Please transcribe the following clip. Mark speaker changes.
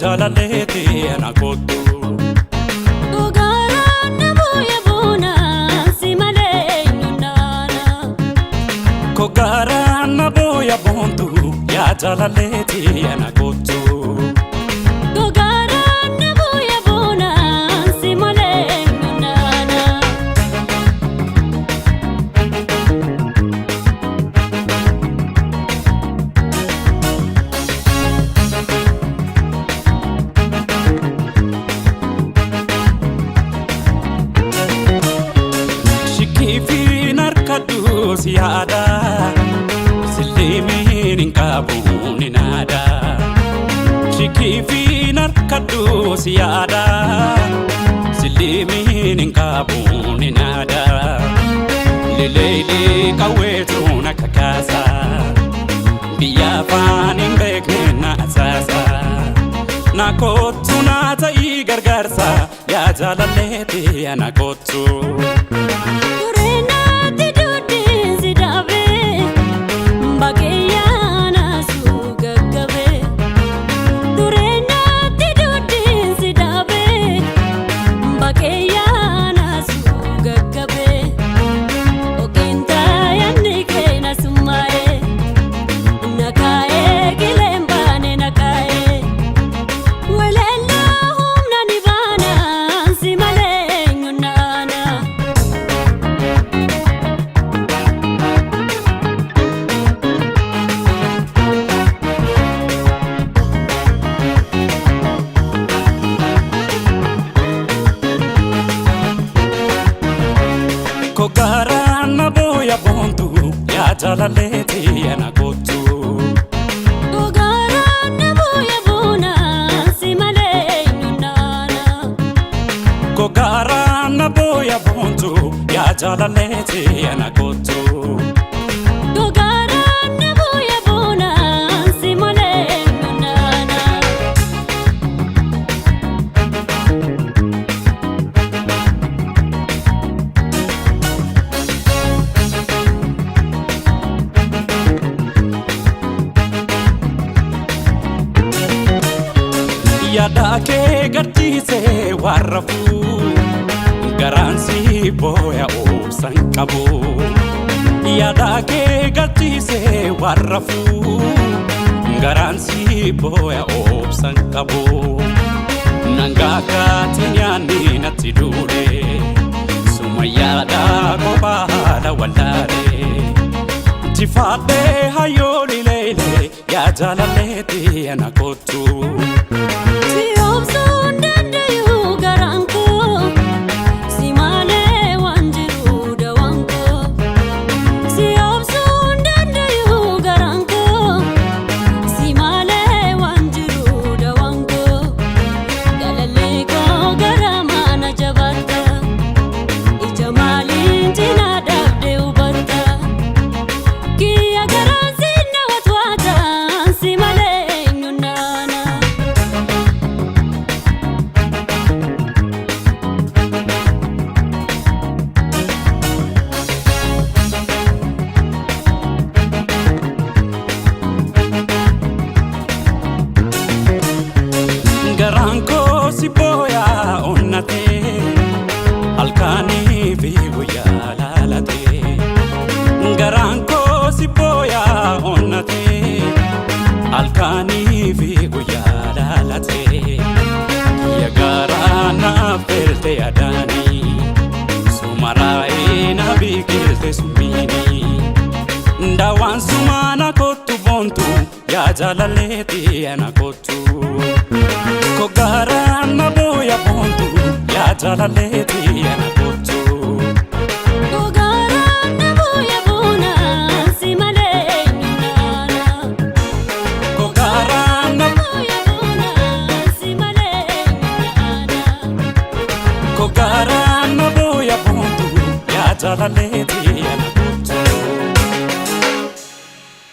Speaker 1: Jaalalleeti ana kottu.
Speaker 2: Kogaaraan na booya boonaan si malee eenyuun naana.
Speaker 1: Kogaaraan na booya boontu yaa jaalalleeti ana kottu.
Speaker 2: Kogaaraan na booya boonaan si malee eenyuun naana.
Speaker 1: Shikkiifiin harkadhu si yaada silliimiin hin qabu ni naada. Shikkiifiin harkadhu si yaada silliimiin hin qabu ni naada. Leleelee qawweetu na kakaasa biyya afaan hin beekne na asaasa. Na kottu na ta'ii gargaarsa yaa jaalalleeti ana kottu.
Speaker 2: Tureenaatti duddiin si dhaabee baqqeeyyaana suu gaggabee. Tureenaatti duddiin si dhaabee baqqeeyyaana suu gaggabee. Ogeenta yaadni keena summaa'ee na kaa'ee qileen baane na kaa'ee. Weleelloo humna ni baanaan si malee eenyuun naana.
Speaker 1: Kogaaraan na booya boontu yaa jaalalleeti ana kottu.
Speaker 2: Kogaaraan na booya boonaan si malee eenyuun naana.
Speaker 1: Kogaaraan na booya boontu yaa jaalalleeti ana kottu.
Speaker 2: Kogaaraan na booya boonaan si malee eenyuun naana.
Speaker 1: Yaada kee gadhiisee waan rafuu garaan si booya obsan qabu. Yaada kee gadhiisee waan rafuu garaan si booya obsan qabu. Nangaakaatiin yaadni natti duule suma yaada kophaa haala wallaale. Jifaadhee hayyooli leele yaa jaalalleeti ana kottu.
Speaker 2: Si obsuun danda'u garaan koo si malee waan jiru dawaan koo. Si obsuun danda'u garaan koo si malee waan jiru dawaan koo. Jaalallee koo gara mana jabaata ija maaliin cinaa dhabdee hubatta. Kiyya garaan si na watwaata si malee eenyuun naana.
Speaker 1: Garaan koo si booyaa onnatee halkanii fi guyyaa laalatee. Garaan koo si booyaa onnatee halkanii fi guyyaa laalatee. Kiyya garaa naaf felte yaadaanii sumaraa'ee na biqilte summiinii. Daawaan sumaana kottu boontu yaa jaalalleeti ana kottu. Kogaaraan na booya boontu yaa jaalalleeti ana kottu.